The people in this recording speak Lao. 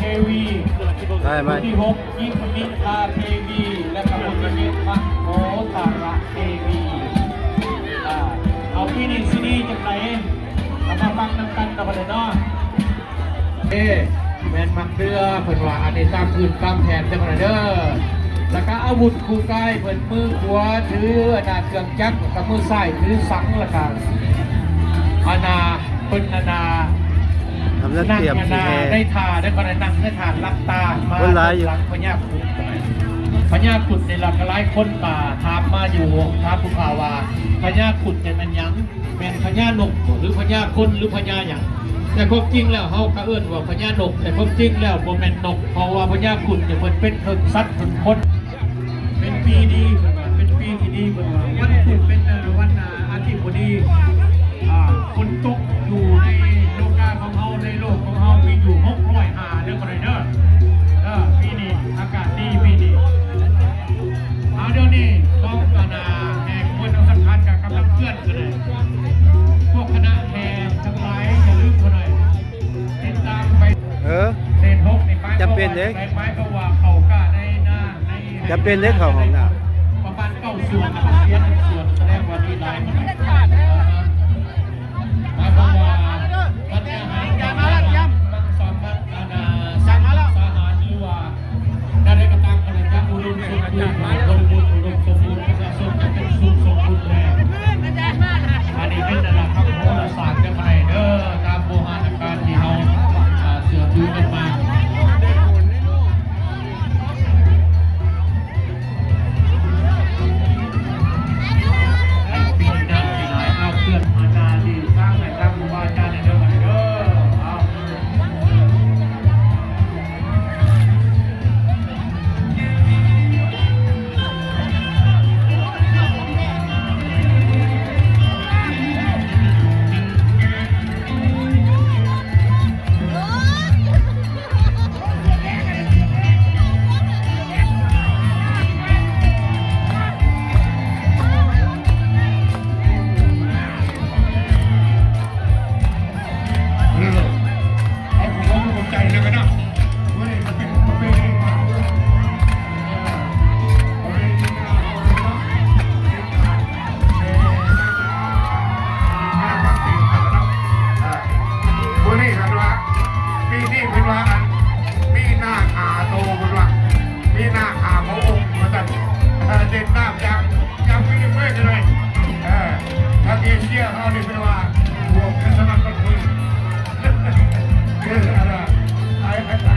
ເທວີ ໄດ້ໄໝ? ຄົນທີຫົກ ຍິງມິນທາເທວີ ແລະກະຄົນທີເຈັດ ມັງໂກຕາລະເທວີ. ອາ ເອົາ ປີນີ້ຊິດີຈັ່ງໃດ ເຮົາມາຟັງນຳກັນເນາະ ບັດນີ້ເນາະ. ເອີ ແມ່ນມັກເດືອ ເພິ່ນວ່າ ອັນນີ້ຕາມພື້ນຕາມແຜນເດີ ບັດນີ້ເດີ. ແລ້ວກະອາວຸດຄູ່ກາຍເພິ່ນ ມືຂວາຖືອັນນ່າເຄື່ອງຈັກ ແລ້ວກະມືຊ້າຍຖືສັງ ແລ້ວກະອັນນ່າ ເພິ່ນອັນນ່າ ກຳລັງຕຽມຊິແຫ່ ນັ່ງອັນນ່າໃນທ່າເດີ ເພິ່ນນັ່ງໃນທ່າຫຼັບຕາມາ. ຄົນຫຼາຍຢູ່ ຫຼັງພະຍາຄຸດ ພະຍາຄຸດນີ້ລະ ກະຫຼາຍຄົນກະຖາມມາຢູ່ ຖາມຜູ້ຂ່າວວ່າ ພະຍາຄຸດນີ້ແມ່ນຫຍັງ? ແມ່ນພະຍານົກບໍ ຫຼືພະຍາຄົນ ຫຼືພະຍາຫຍັງ? ແຕ່ຄວາມຈິງແລ້ວເຮົາກະເອີ້ນວ່າພະຍານົກ ແຕ່ຄວາມຈິງແລ້ວບໍ່ແມ່ນນົກ ເພາະວ່າພະຍາຄຸດນີ້ເພິ່ນເປັນເທິງສັດເທິງຄົນ. ເປັນປີດີ ເພິ່ນວ່າ ເປັນປີທີ່ດີ ເພິ່ນວ່າ ວັນພຸດເປັນ ເອີ ວັນອາທິດບໍ່ດີ. ອາ ຝົນຕົກຢູ່ໃນໂລກາຂອງເຮົາ ໃນໂລກຂອງເຮົາມີຢູ່ຫົກຮ້ອຍຫ້າເດີ ບໍ່ໄດ້ເດີ. ເອີ ປີນີ້ອາກາດດີປີນີ້. ເອົາ ດຽວນີ້ກອງອັນນ່າແຫ່ຂະບວນອອກສັງຂານກະກຳລັງເຄື່ອນຂຶ້ນເລີຍ. ພວກຄະນະແຫ່ທັງຫຼາຍຢ່າລືມເຂົາໜ້ອຍ ຕິດຕາມໄປ ເອີ ເຂດຫົກນີ້ ຈຳເປັນເດ້ ໝາຍຄວາມວ່າເຂົ້າກ້າໃນນາ ໃນ ຈຳເປັນເດ້ ເຂົ້າຫ້ອງນ້ຳ ປະມານເກົ້າສ່ວນ ເສຍໜຶ່ງສ່ວນ ສະແດງວ່າມີຫຼາຍ ໝາຍຄວາມວ່າ ມັນຈະຫາ ມັນສາມາດ ອັນນ່າ ສ້າງສາຫານ ຫຼືວ່າ ແນວໃດກໍຕາມ ກໍຈະອຸດົມສົມບູນ ບໍລິບູນອຸດົມສົມບູນ ປະຊາຊົນຈະເປັນສຸກສົມບູນແລ້ວ. ອັນນີ້ເປັນອັນນ່າທາງໂຫລະສາດເດີ ຕາມບູຮານການທີ່ເຮົາ ອາ ເຊື່ອຖືກັນມາ. ໃຫ້ເປັນນາທີ່ຫຼາຍ ເອົາເຄື່ອງມານາທີ່ສ້າງໃຫ້ທາງຄູບາອາຈານເດີ ເດີ ເອົາ. ມື້ນີ້ເພິ່ນວ່າ ປີນີ້ເພິ່ນວ່າ ອັນ ມີນາກຫ້າໂຕ ເພິ່ນວ່າ ມີນາກຫ້າພະອົງ ວ່າຊັ້ນ. ເອີ ເດັ່ນນ້ຳຢ່າງ ຢ່າງມີເລີຍ ເອີ ທາງເອເຊຍເຮົານີ້ ເພິ່ນວ່າ ພວກສະໝັກ